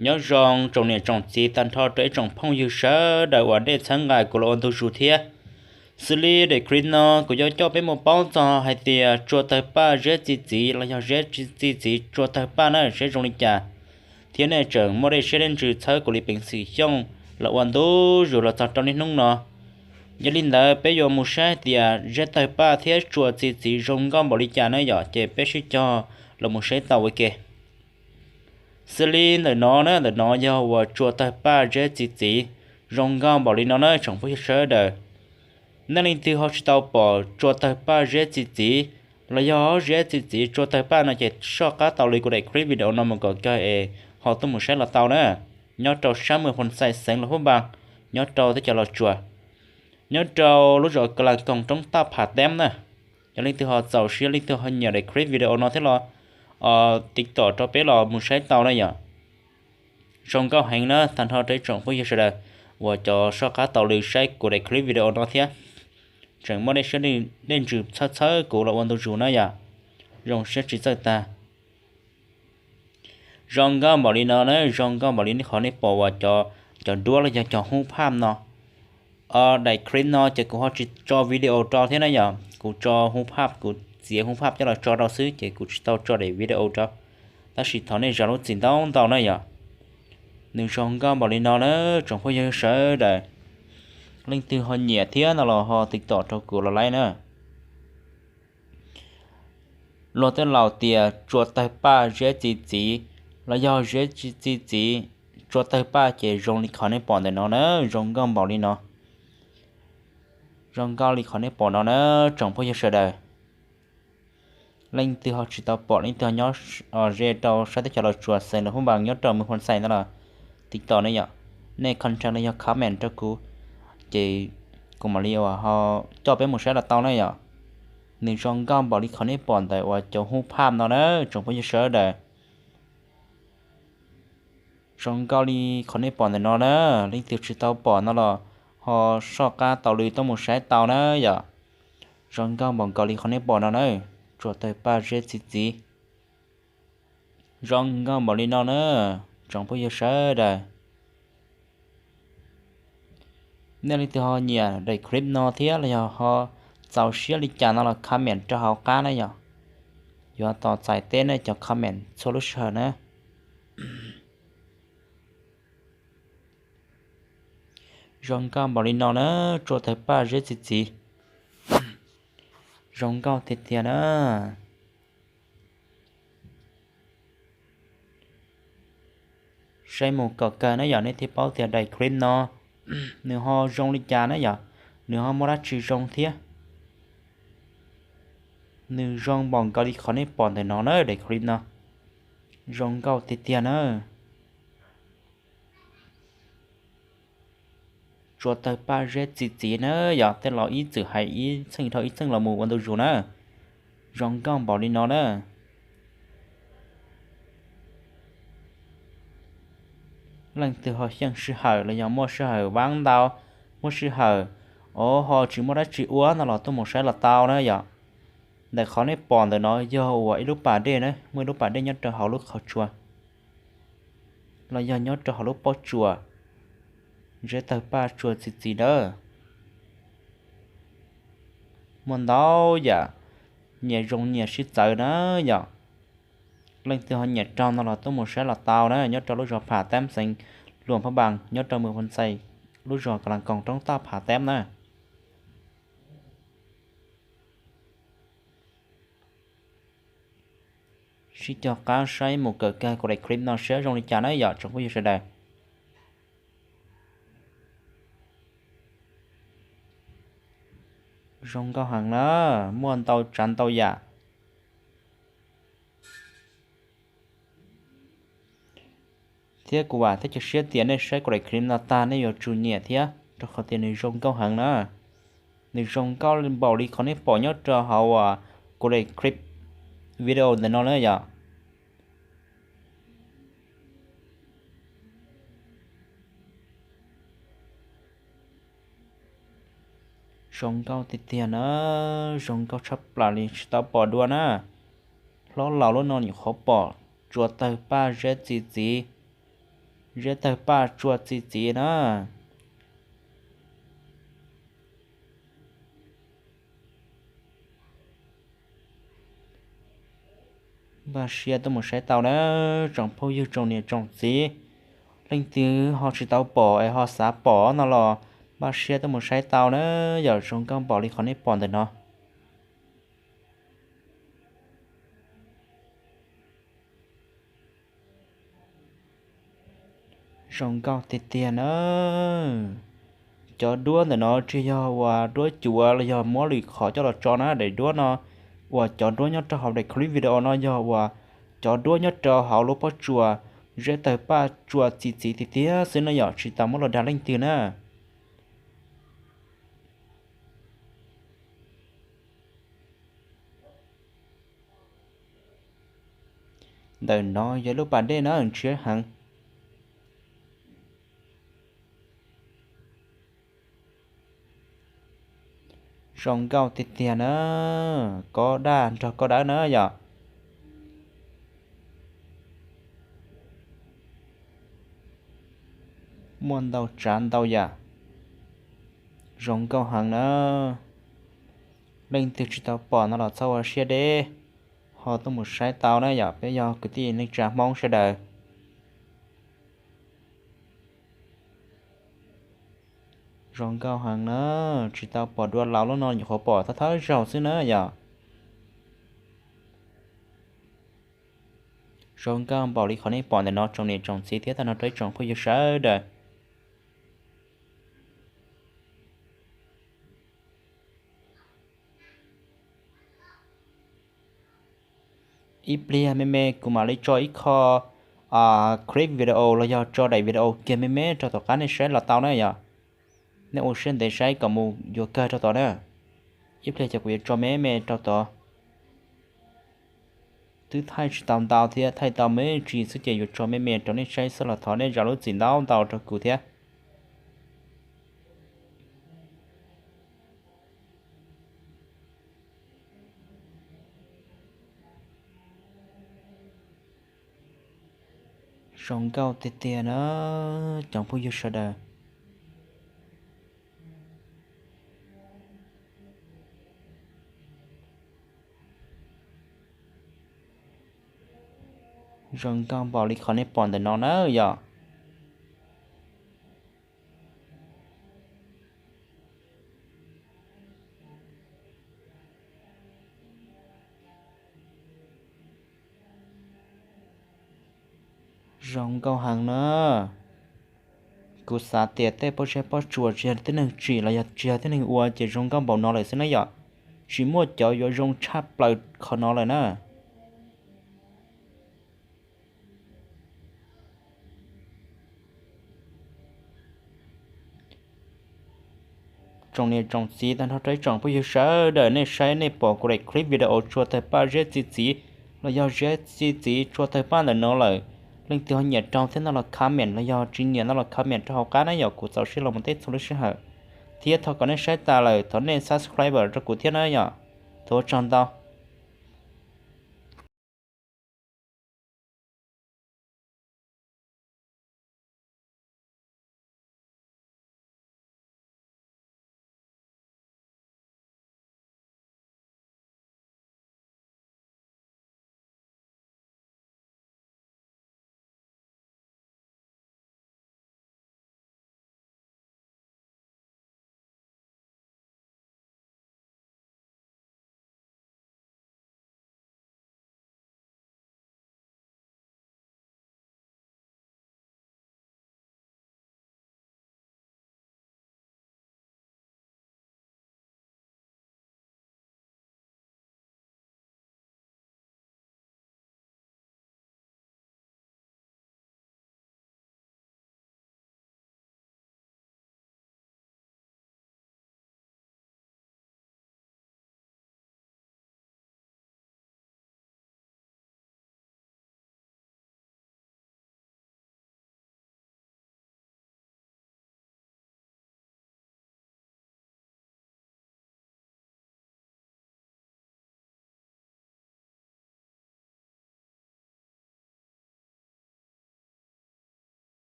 Nyob zoo tsoom niam tsoom txiv tag nrho rau ib tsoom phooj ywg sawv daws uas nej txhawb nqa kuv los ua ntu zus thiab. Xws li daim clip no kuv yuav coj peb mus paub txog hais tias tsua tawg paj zeb txi txiv los yog zeb txi txiv tsua tawg paj na, seb zoo li cas, thiab nej tseem muaj dej siab dej ntsws txhawb kuv li peev xwm xyooj los ua ntu zus los txog rau niaj hnub no. Yog li ntawd peb yuav mus saib hais tias zeb tawg paj thiab tsua txi txiv zoo nkauj npaum li cas na yom, ces peb sib cog los mus saib tau ua ke. Xws li ntawm no na, ntawm no yog uas tsua tawg paj zeb txi txiv, zoo nkauj npaum li no na tsoom phooj ywg sawv daws. Nej leej twg ho tsis tau pom tsua tawg paj zeb txi txiv los yog zeb txi txiv tsua tawg paj no ces soj qab taug lw kuv daim clip video no mus kom kawg es ho tuaj mus saib los tau na. Nyob rau sab Mws Phoo Xais xeev Luam Phab Npas, nyob rau teb chaws Los Tsuas, nyob rau lub zos Ka Las Koos roob Taj Pham Teeb na. Yog leej twg ho txaus siab leej twg ho nyiam daim clip video no thiab los tiv tauj rau peb los mus saib tau na yom. Zoo nkauj heev na tag nrho rau ib tsoom phooj ywg sawv daws uas cov soj qab taug lw saib kuv daim clip video no thiab tseem muaj dej siab dej ntsws txhawb txhawb kuv los ua ntu zus na yom. Zoo siab tsis txawj tag. Zoo nkauj npaum li no na, zoo nkauj npaum li nej qhov nej pom uas cov duab los yog cov hub phaj no. Daim clip no ces kuv ho tsis tso video rau thiab na yom, kuv tso hub phaj, kuv txiav hub phaj coj los tso rau xwb ces kuv tsis tau tso daim video rau. Tab sis thov nej zam lub txim ntau ntau na yom. Nws zoo nkauj npaum li no na tsoom phooj ywg sawv daws. Leej twg ho nyiam thiab no los ho tiv tauj rau kuv los laib na. Luag tej laus tias tsua tawg paj zeb txi txiv los yog zeb txi txiv tsua tawg paj ces zoo li qhov nej pom ntawm no na, zoo nkauj npaum li no. Zoo nkauj li qhov nej pom no na tsoom phooj ywg sawv daws. Leej twg ho tsis tau pom, leej twg ho nyob ze rau sab teb chaws Los Tsuas xeev Luam Phab Npas nyob rau Mws Phoo Xais ntawd los tiv tauj ne yom, nej contact los yog comment rau kuv ces kuv mam li uas ho coj peb mus saib los tau na yom. Nws zoo nkauj npaum li qhov nej pom ntawm uas cov hub phaj no na tsoom phooj ywg sawv daws. Zoo nkauj li qhov nej pom ntawm no na, leej twg tsis tau pom no los ho soj qab taug lw tuaj mus saib tau na yom. Zoo nkauj npaum nkaus li qhov nej pom no na, tsua tawg paj zeb txi txiv. Zoo nkauj npaum li no na tsoom phooj ywg sawv daws. Nej leej twg ho nyiam daim clip no thiab los yog ho txaus siab li cas no los comment rau hauv qab na yom. Yuav tos txais teb nej cov comment txhua lub sij hawm na. Zoo nkauj npaum li no na, tsua tawg paj zeb txi txiv. Zoo nkauj tiag tiag na. Saib mus kom kawg na yom, nej thiaj paub tias daim clip no nws ho zoo li cas na yom, nws ho muaj dab tsi zoo thiab. Nws zoo npaum nkaus li qhov nej pom ntawm no na, daim clip no zoo nkauj tiag tiag na. Tsua tawg paj zeb txi txiv na yom, tej laus ib txwm hais ib txheej dhau ib txheej los mus ua ntu zus na. Zoo nkauj npaum li no na. Leej twg ho xyeej sij hawm los yog muaj sij hawm vab ntau, muaj sij hawm, o, ho tsis muaj dab tsi ua no los tuaj mus saib los tau na yom. Ntawm qhov nej pom ntawm no yog uas ib lub pas dej na, muaj ib lub pas dej nyob rau hauv lub qhov tsua los yog nyob rau hauv lub pob tsuas, zeb tawg paj tsua txi txiv nawb. Muaj ntau yam, nyias zoo nyias sib txawv na yom. Leej twg ho nyiam raug no los tuaj mus saib los tau na, nyob rau lub zos Phav Teeb xeev Luam Phab Npas, nyob rau Mws Phoo Xais, lub zos Ka Las Koos roob Taj Phav Teeb na. Sib cog qab saib mus kawm kag kuv daim clip no saib zoo li cas na yom tsoom phooj ywg sawv daws. Zoo nkauj heev na, muaj ntau tsav ntau yam. Thiab kuv vam thiab cia siab tias nej saib kuv daim clip no tag nej yuav tsum nyiam thiab, rau qhov tias nws zoo nkauj heev na. Nws zoo nkauj npaum li qhov nej pom nyob rau hauv kuv daim clip video ntawm no na yom. Zoo nkauj tiag tiag na, zoo nkauj tshaj plaws li tsis tau pom dua na. Hlob laus lub no nyuam qhuav pom, tsua tawg paj zeb txi txiv. Ziab tawg paj tsua txi txiv na. Npaj siab tuaj mus saib tau na, tsoom phooj ywg tsoom niam tsoom txiv. Leej twg ho tsis tau pom es ho xav pom no los npaj siab tuaj mus saib tau na. Yog zoo nkauj npaum li qhov nej pom ntawm no. Zoo nkauj tiag tiag na. Cov duab ntawm no tsis yog uas duab cuav los yog muab lwm qhov coj los tso na, daim duab no uas cov duab nyob rau hauv daim clip video no yog uas cov duab nyob rau hauv lub pob tsuas ziab tawg paj tsua txi txiv tiag tiag xwb no yom, tsis tau muab los dag leej twg na. Ntawm no yog lub pas dej na ntshiab heev. Zoo nkauj tiag tiag na, kob daj nrog kob dawb na yom. Muaj ntau tsav ntau yam, zoo nkauj heev na. Leej twg tsis tau pom no los txhob ua siab deb, ho tuaj mus saib tau na yom, peb yog kwv tij neej tsa Hmoob sawv daws. Zoo nkauj heev na, tsis tau pom dua laus lub no nyuam qhuav pom thawj thawj zaug xwb na yom. Zoo nkauj npaum li qhov nej pom ntawm no tsoom niam tsoom txiv thiab tag nrho rau ib tsoom phooj ywg sawv daws. Ib pliag me me kuv mam li tso ib qho clip video los yog tso daim video kiag me me rau tom qab nej saib los tau na yom. Nej ua siab ntev saib kom mus yuav kawg rau tod na. Ib pliag ces kuv yuav tso me me rau tod. Twb thaij tsis tau ntau thiab, thaij tau me ntsis xwb ces yuav tso me me rau nej saib xwb los thov nej zam lub txim ntau ntau rau kuv thiab. Zoo nkauj tiag tiag na, cov phooj ywg sawv daws. Zoo nkauj npaum li qhov nej pom ntawm no na yom. Zoo nkauj heev na. Kuv xav tias tej pob zeb pob tsuas tsis yog tib neeg tsim los yog tsis yog tib neeg ua ces zoo nkauj npaum no lawm xwb na yom. Tsis muaj cov yuav zoo tshaj plaws qhov no lawm na. Tsoom niam tsoom txiv tag nrho rau ib tsoom phooj ywg sawv daws, nej saib nej pom kuv daim clip video tsua tawg paj zeb txi txiv los yog zeb txi txiv tsua tawg paj ntawm no lawm, leej twg ho nyiam raug thiab no los comment, los yog tsis nyiam no los comment rau hauv qab na yom, kuv txaus siab los mus teb txhua lub sij hawm. Thiab thov kom nej saib tas lawm thov nej subscribe rau kuv thiab na yom. Thov ua tsaug ntau.